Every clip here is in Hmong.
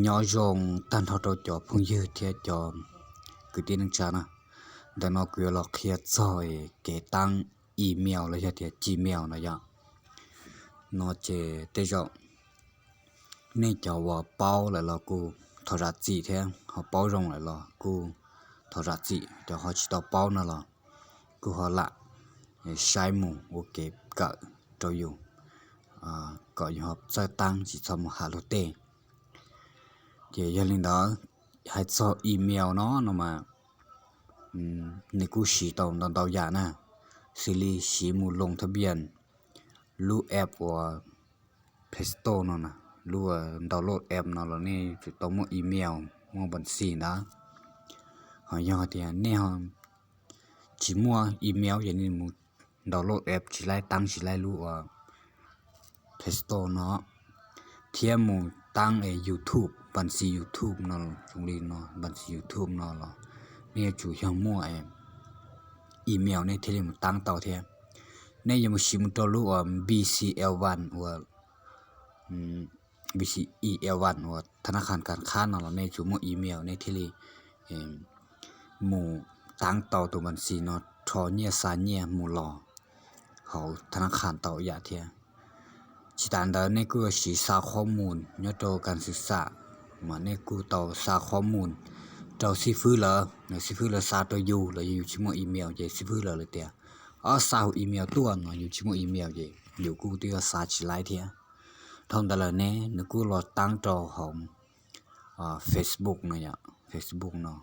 Nyob zoo tag nrho rau cov phooj ywg thiab cov kwv tij neej tsa na. Ntawm no kuv yuav los qhia txog kev taab email los yog tias Gmail no yom. No ces tej zaum nej cov uas paub lawm los kuj thov zam txim thiab, ho paub zoo lawm los kuj thov zam txim, cov ho tsis tau paub no los kuj ho lam saib mus ua kev kawm rau yus, kom yus ho txawj taab tsis txhob mus has luag tej. Ces yog li ntawd, hais txog email no no mas nws kuj siv tau ntau ntau yam na, xws li siv mus loos thab npias lub app uas Play Store no na, lub download app no los nej tsum tau muaj email, muaj npas xis ntawd. Ho yog tias nej tsis muaj email ces nej mus download app tsis laib, taab tsis laib lub uas Play Store no, thiab mus taab YouTube, npas xis YouTube no, zoo li no npas xis YouTube no los nej yuav tsum yog muaj email nej thiaj li mus taab tau thiab. Nej yuav mus siv mus rau lub uas B C L one uas B C E L one uas tha nab khas kas khab no los nej tsum muaj email nej thiaj li mus taab tau tus npas xis no, rho nyiaj xa nyiaj mus los hauv tha nab khas tau yam thiab. Tsis tas ntawd nej kuj yuav siv xa qhob mus nyob rau kas xwm xam, mas nej kuj tau xa qhob mus rau xib fwb lawv, xib fwb lawv xa rau yus los yog yus tsis muaj email ces xib fwb lawv tias, ob, xa hauv email tuaj no, yus tsis muaj email ces yus kuj twb yuav xa tsis laib thiab. Dhau ntawd lawm ne nws kuj los taab rau hauv Facebook no yom, Facebook no.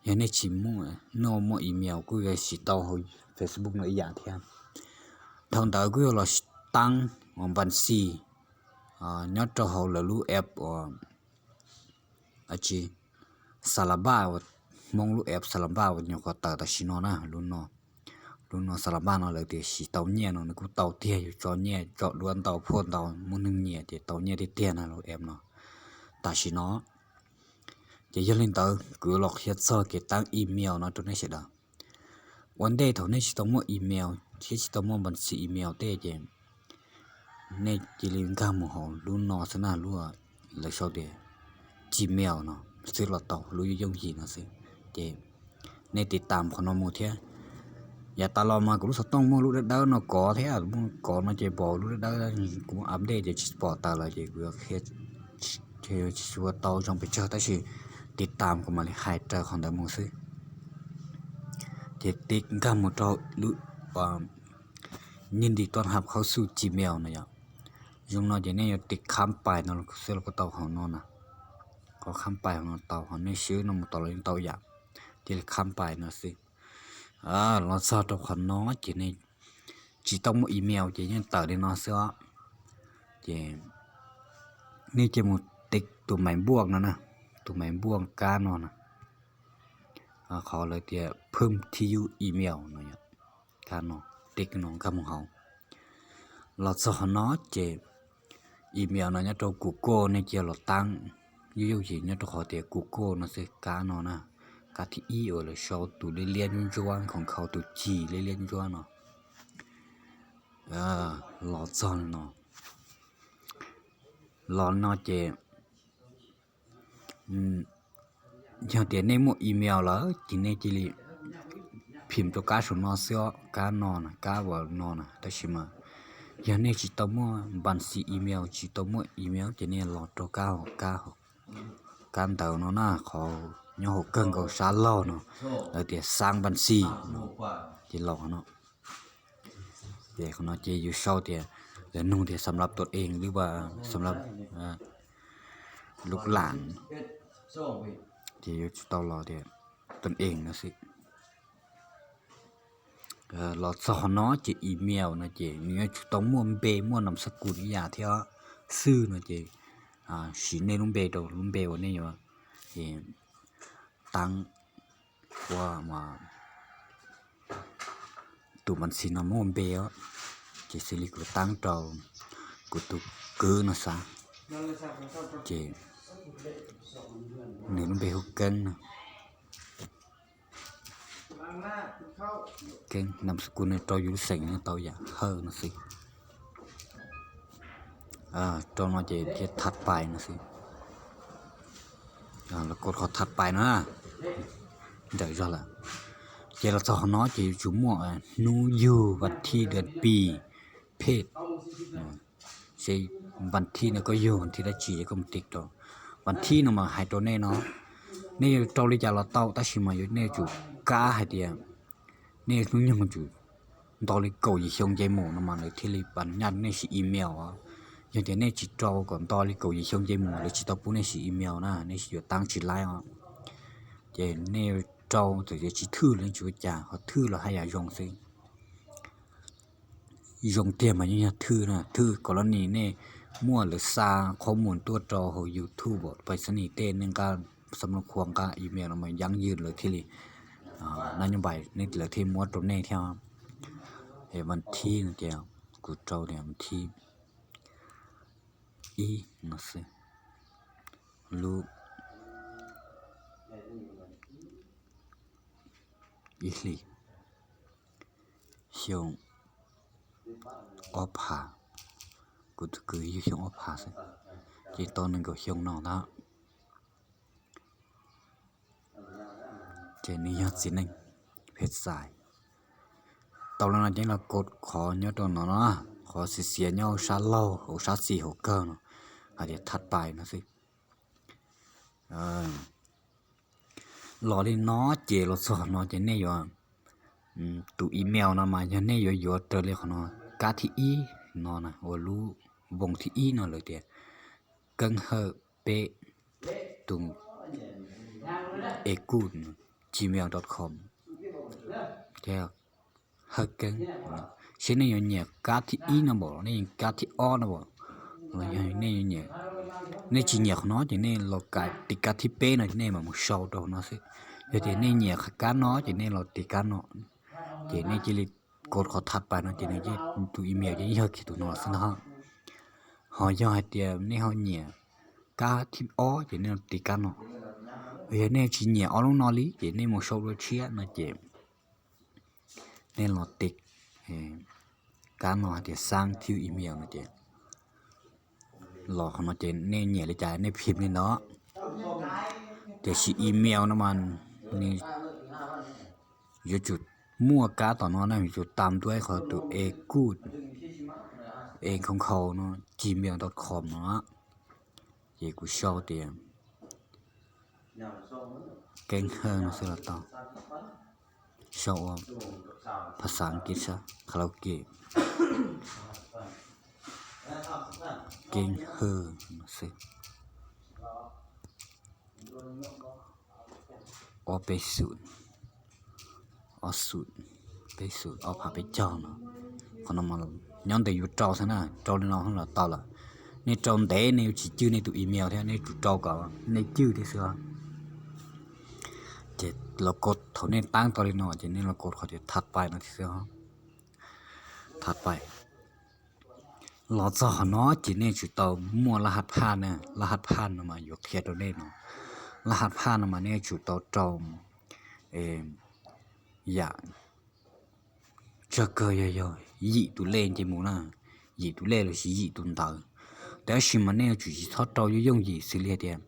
Yog nej tsis muaj, nej muaj email kuj yuav siv tau hauv Facebook no ib yam thiab. Dhau ntawd kuj yuav los taab npas xis nyob rau hauv lawv lub app uas tsis, Xalabaj, Hmoob lub app Xalabaj uas nyuam qhuav tawm tam sim no na, lub no, lub no Xalabaj no lawv tias siv tau nyiaj no nws kuj tau tiag, yus tso nyiaj tso duab ntau phuaj ntau muaj neeg nyiam ces tau nyiaj tiag tiag na lub app no tam sim no. Ces yog li ntawd kuv yuav los qhia txog kev taab email no rau nej sawv daws. Ua ntej thaum nej tsis tau muaj email thiab tsis tau muaj npas xis email tej ces nej cia li nkag mus hauv lub no xwb na, lub lawv sau tias Gmail no xwb los tau, lub yooj yooj yim no xwb. Ces nej tiv tam qhov no mus thiab. Yav tas los mas kuv lub xov tooj muaj lub dawb dawb no kov thiab, muaj kov no ces pom lub dawb dawb, kuv muab update ces tsis pom tas lawm ces kuv yuav qhia tsis tshua tau zoo pes tsawg tab sis tiv tam kuv mam li hais raws qhov ntawd mus xwb. Ces tiv nkag mus rau lub nyiaj ntim tuaj hab khauv xuj Gmail no yom. Zoo no ces nej yuav tiv khab pais no xwb los kuj tau hauv no na. Qhov khab pais hauv no tau, hauv nej swb no mus tau los yeej tau yam, cia li khab pais no xwb. Los txog rau qhov no ces nej tsis tau muaj email ces yeej tawm li no xwb os. Ces nej cia mus tiv tus maiv npuaj no na, tus maiv npuaj kab no na, qhov lawv tias phwm thi yu email no, kab no, tiv no nkag mus hauv. Los txog qhov no ces email no nyob rau Google, nej cia los taab yooj yooj yim nyob rau qhov tias Google no xwb, kab no na, kab thib ib uas lawv sau tus liab liab ntsuab ntsuab, khoom khau tus cig liab liab ntsuab no. Los txog no, los no ces yog tias nej muaj email lawm ces nej cia li phim rau kab saum no xwb os, kab no na, kab uas no na. Tab sis mas yog nej tsis tau muaj npas xis email, tsis tau muaj email ces nej los rau kab, kab ntawd no na, qhov nyob hauv kawg nkaus sab laug no, lawv tias xaab npas xis no, ces los no. Ces qhov no ces yus sau tias, lawv nug tias xam lab tuam ees lub, xam lab lub lam, ces yuav tsum tau los tias tuam ees no xwb. Los txog qhov no ces email no ces nws yuav tsum tau muaj npe muaj nam xab kus ib yam thiab xwb no ces siv nej lub npe rau lub npe uas nej yuav taab ua tus npas xis no muaj npe os. Ces xws li kuv taab rau kuv tus kwv no xav, ces nws lub npe hu Keeb no, Keeb nam xab kus nws rau yus lub xeem no tau yam Hawj no xwb. Rau no ces thiaj thaj pais no xwb. Los kod qhov thaj pais no na, nrawm zog lawm. Ces los txog qhov no ces yuav tsum muaj hnub yug, vas thib, dua pi, phej, se vas thib no koj yug vas thib dab tsi es koj mus tiv rau. Vas thib no mas hais rau nej no, nej yuav rau li cas los tau tab sis mas nej yuav tsum kab hais tias nej hnub nyoog tsum nto li kaum yim xyoo nce mus no mas lawv thiaj li pas nyaj nej siv email. Yog tias nej tsis rau kom nto li kaum yim xyoo nce mus lawv tsis tau pub nej siv email na, nej yuav tab tsis laib os. Ces nej rau txawm tias tsis thwj los nej tsis ua cas, ho thwj los haj yam zoo xwb. Zoo tiag mas yeej yog thwj na, thwj kom lawv nim nej muaj lawv xa qhob mus tuaj rau hauv YouTube, pais xab nis tej nej nqa xam lus khuam nqa email no mas yeej yog lawv thiaj li nab nyob npais nej lawv thiaj muab rau nej thiab. Es vas thib no ces kuv rau tias vas thib ib no xwb, lub ib hlis xyoo ob phav, kuv tus kwv yug xyoo ob phav xwb, ces tau nees nkaum xyoo no ntag. Ces nws yog txiv neej phem xais. Tau los no ces los kod qhov nyob rau no no, qhov xiav xiav nyob hauv sab laug hauv sab xis hauv kawg no, hais tias thaj pais no xwb. Los li no ces los txog no ces nej yuav, tus email no mas yog nej yuav yuav raws li qhov no, kab thib ib no na, uas lub voos thib ib no lawv tias keeb hawj peb tus e kuj gmail dot com. Hawj keeb, seb nej yuav nyiam kab thib ib no npaum los nej kab thib ob no npaum, los yog nej yuav nyiam, nej tsis nyiam qhov no ces nej los tiv kab thib peb no ces nej mam mus sau rau no xwb. Yog tias nej nyiam kab no ces nej los tiv kab no, ces nej cia li kod qhov thaj pais no ces nws tus email ces yog kiag tus no xwb ntag. Ho yog hais tias nej ho nyiam kab thib ob ces nej los tiv kab no. Yog nej tsis nyiam ob lub no li ces nej mus sau dua tshiab no ces nej los tiv kab no hais tias xaab thib email no ces los qhov no ces nej nyiam li cas nej phim li ntawd. Tiam sis email no mas nws yuav tsum muaj kab tom no na, yuav tsum tas ntua qhov tus e kuj e nkhaus nkhaus no gmail dot com no. Ces kuv sau tias keeb hawj no xwb los tau. Sau ua phas xas Askiv sab karaoke, keeb hawj no xwb. Ob peb xum, ob xum, peb xum, ob phav peb caug no. Qhov no nyob ntawm yus rau xwb na, rau li no los tau lawm. Nej rau ntev nej yuav tsis cwj nej tus email thiab, nej tsum rau kom nej cwj thiab xwb. Ces los kod thaum nej tab tau li no ces nej los kod qhov tias thaj pais no thiab xwb. Thaj pais. Los txog qhov no ces nej tsum tau muaj laj haj phaj na, laj haj phaj no mas yuav qhia rau nej no. Laj haj phaj no mas nej tsum tau rau yam tsawg kawg yog yog yim tus lej nce mus na, yim tus lej lossis yim tus ntawv. Tab sis mas nej yuav tsum tsis txhob rau yooj yooj yim xws li hais tias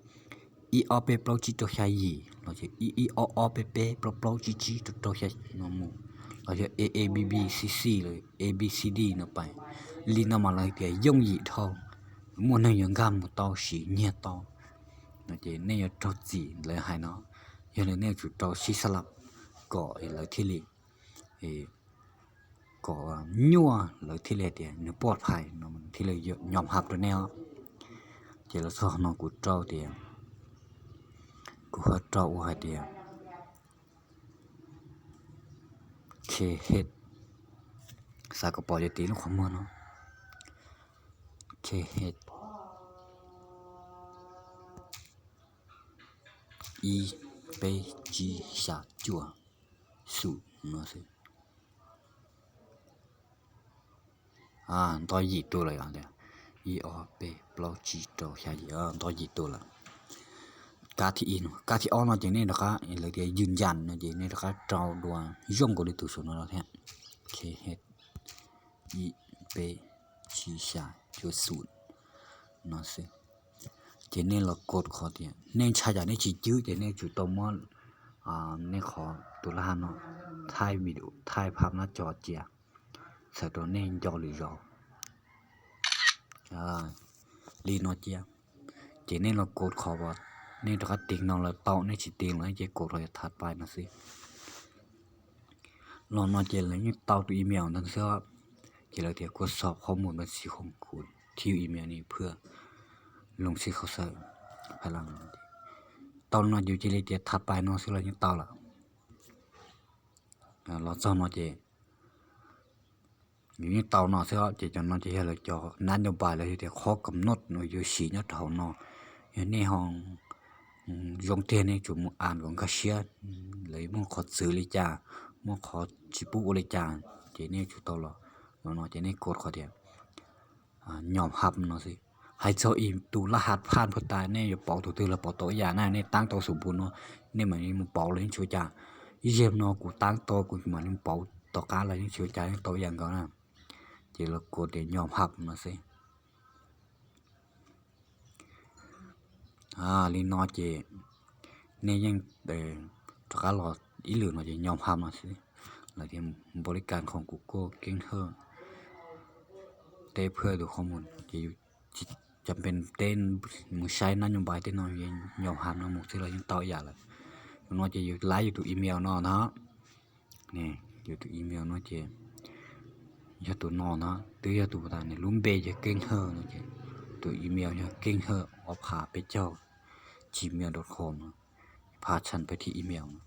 ib ob peb plaub tsib rau xya yim los yog ib ib ob ob peb peb plaub plaub tsib tsib rau rau xya no mus, los yog a a b b c c los a b c d no pais. Li no mas lawv hais tias yooj yim dhau, muaj neeg yuav nkag mus tau siv nyiag tau no ces nej yuav raug txim lawv hais no. Yog li nej yuav tsum rau sib xab laj kom lawv thiaj li, kom nyuaj lawv thiaj li hais tias nws poj phais no thiaj li nyom hab rau nej os. Ces los txog no kuv rau tias, kuv ho rau ua hais tias khe hej, xav kom pom yog tiv lub qhov muag no, khe hej ib peb tsib xya cuaj xum no xwb. Nto yim tus lawm, ib ob peb plaub tsib rau xya yim, nto yim tus lawm. Kab thib ib no, kab thib ob no ces nej rov qab, lawv tias yws ncas no ces nej rov qab rau dua zoo nkaus li tus saum no thiab. Khe hej ib peb tsib xya cuaj xum. no xwb. Ces nej los kod qhov tias nej ntshai tsam nej tsis cwb ces nej tsum tau muab nej qhov tus laj hab no thaij video, thaij phab nab co cia, txhawm rau nej nco lwm zaus li no cia. Ces nej los kod qhov uas nej rov qab tig no lawm tau, nej tsis tig los nej ces kod qhov tias thab pais no xwb. Los no ces lawv yeej tau tus email ntawd xwb, ces lawv tias กวดสอบข้อมูลบัญชีของคุณ ที่อยู่อีเมลนี้ เพื่อลงชื่อเข้าเสิร์ช Tau no ces cia li tias thab pais no xwb los yeej tau lawm. Los txog no ces yus yeej tau no xwb, ces cov no ces yog lawv cov nab nyob pais los yog tias qhov kam noj uas yuav siv nyob rau hauv no. Yog nej ho zoo tiag nej tsum mus as kom nkag siab, lawv muaj qhov txwv li cas, muaj qhov tsis pub ua li cas, ces nej tsum tau los. Los no ces nej kod qhov tias nyom hab no xwb. Hais txog ib tus laj hab phaj puag ta nej yuav pauv tus twg los pauv tau ib yam na, nej taab tau xum pus no, nej mam li mus pauv los yeej tsis ua cas. Ib zaug no kuv taab tau kuv mam li mus pauv tom qab los yeej tsis ua cas, yeej tau ib yam nkaus na. Ces los kod tias nyom hab no xwb. Li no ces nej yeej rov qab los ib lwm no ces nyom hab no xwb. Lawv tias บริการของ Google เก้งเฮ่อ เต็มเพื่อดูข้อมูล ces yus tsis cam pes teb mus saib nab nyob pais tej no, nyom hab no mus xwb los yeej tau ib yam lawm. Tus no ces yus laib yus tus email no na. Yus tus email no ces yog tus no na, twb yog tus tas nws lub npe yog เก้งเฮ่อ no ces tus email yog เก้งเฮ่อ ob phav peb caug จีเมล dot com no, phav tshaj peb thib email no.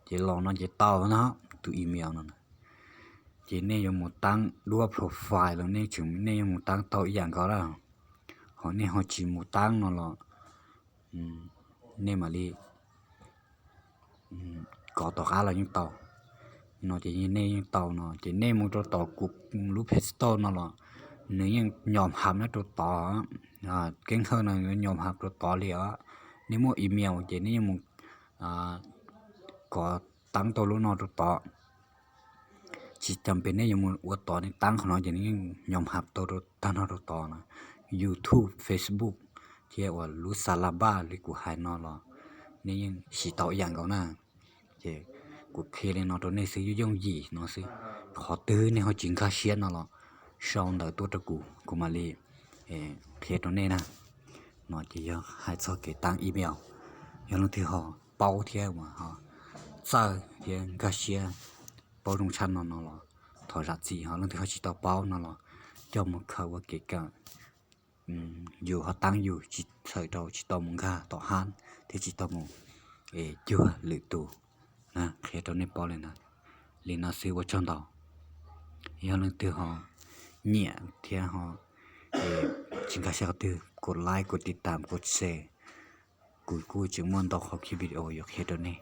Ces los no ces tau na, tus email no na. Ces nej yuav mus taab duab profile los nej tseem, nej yuav mus taab tau ib yam nkaus lawm. Ho nej ho tsis mus taab no los nej mam li kov tom qab los yeej tau. No ces nej yeej tau no ces nej mus rau tom kuv lub Play Store no los nws yeej nyom hab nyob rau tod. เก้งเฮ่อ no yuav nyom hab rau tod li os. Nej muaj email ces nej yeej mus kov taab tau lub no rau tod. Tsis cam pes nej yuav mus ua tod, nej taab qhov no ces nws yeej nyom hab tau rau tag nrho rau tod na. YouTube, Facebook, thiab uas lub Xalabaj li kuv hais no los nej yeej siv tau ib yam nkaus na. Ces kuv qhia li no rau nej xwb, yooj yooj yim no xwb. Qhov twg nej ho tsis nkag siab no los sau ntawv tuaj rau kuv, kuv mam li qhia rau nej na. No ces yog hais txog kev taab email. Yog leej twg ho paub thiab uas ho txawj thiab nkag siab paub zoo tshaj no no los thov zam txim, ho leej twg ho tsis tau paub no los coj mus khaws ua kev kawm. Yus ho taab yus tsis txhawm rau tsis tau mus nkag tom hab thiab tsis tau mus cuag lwm tus na. Qhia rau nej paub li na, li no xwb ua tsaug ntau. Yog leej twg ho nyiam thiab ho tsis nkag siab qhov twg, kod like, kod tiv tam, kod share. Kuv kuj tseem muaj ntau qhov ki video yuav qhia rau nej.